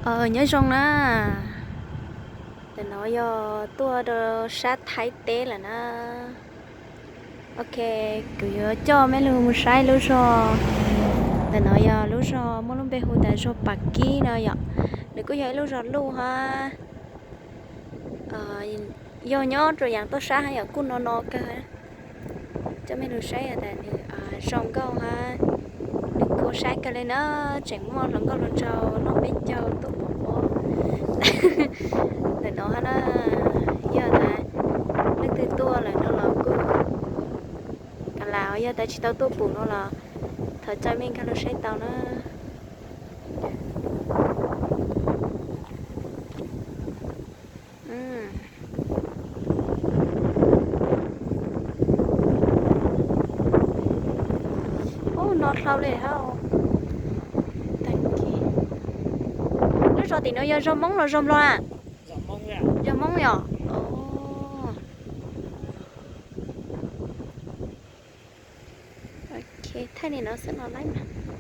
Nyob zoo na, ntawm no yog tuaj rau sab Thaib teb lawm na. Ok, kuv yuav coj mej lug mus saib lub zog. Ntawm no yog lub zog muaj lub npe hu tas zog Pas Kib no yom. Nws kuj yog ib lub zog luj hab. Yog nyob rau yav tuaj sab hab yom, kuj no no kawg. Coj mej lug saib tas nws zoo nkauj hab nws kuj saib kawg le na. Tseem muaj hluas nkauj hluas nraug noj peb caug tuaj pom pob ntawm no hab na. Yog tas leej twg tuaj lawm no los kuj ka las, yog tas tsis tau tuaj pum no los thov caw mej nkag lug saib tau na. Ub, no dlhau le hab. Lub zog tim no yog zog Moob los zog Nplog a? Zog Moob yom. Ok, thaij li no xwb los laib mas.